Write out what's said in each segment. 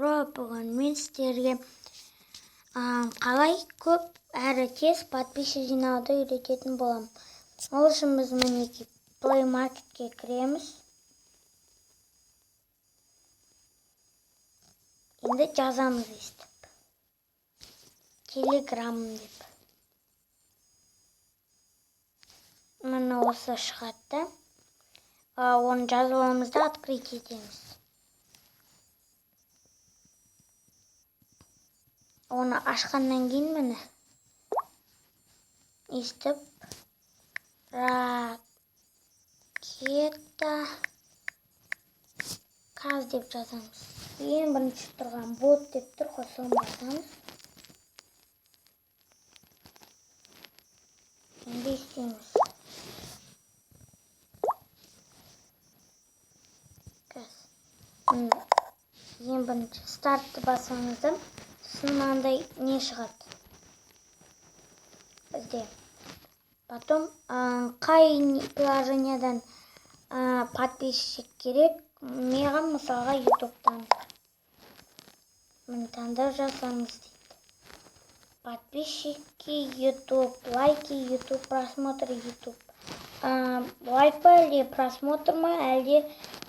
Про. Бүгін мен сіздерге қалай көп әрі тез подписчик жинауды үйрететін боламын. Ол үшін біз, мінекей, Play Marketке кіреміз. Енді жазамыз өйстіп. Телеграм деп. Міне, осы шығады да. Оны жазып аламыз да, открыть етеміз. Оны ашқаннан кейін, міне, өйстіп ракета каз деп жазамыз. Ең бірінші тұрған бот деп тұр ғой, соны басамыз. Енді істейміз. Қазір. Ең бірінші стартты басамыз да, сосын мынандай не шығады бізде. Потом қай приложениядан подписчик керек? Маған, мысалға, Ютубтан. Міне, таңдау жасаңыз дейді. Подписчики YouTube, лайки YouTube, просмотры YouTube. Лайк па, әлде просмотр ма, әлде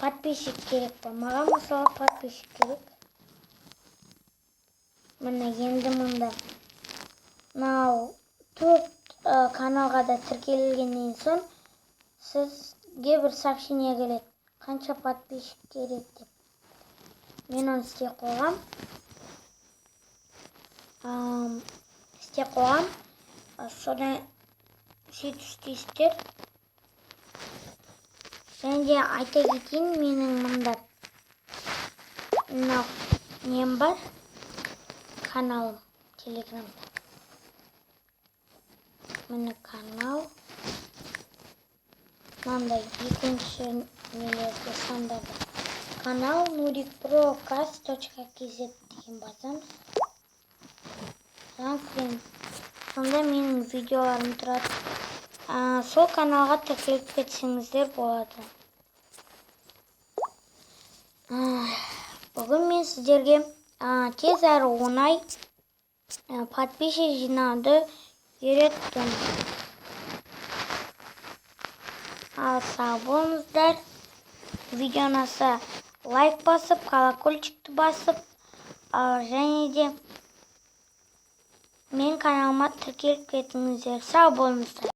подписчик керек па? Маған, мысалы, подписчик керек. Міне, енді мында мынау төрт каналға да тіркелгеннен соң сізге бір сообщение келеді, қанша подписчик керек деп. Мен оны істей қойғам. Істей қойғам. Содан сөйтіп істейсіздер. Және де айта кетейін, менің мында мынау нем бар, каналым Телеграмда. Міне, канал. Мынандай екінші нелерде, сандарда. Канал nurikprokaz.kz деген басамыз. Содан кіреміз. Сонда менің видеоларым тұрады. Сол каналға тіркеліп кетсеңіздер болады. Бүгін мен сіздерге тез әрі оңай подписчик жинауды үйреттім. Ал сау болыңыздар. Видео ұнаса, лайк басып, колокольчикті басып, және де менің каналыма тіркеліп кетіңіздер. Сау болыңыздар.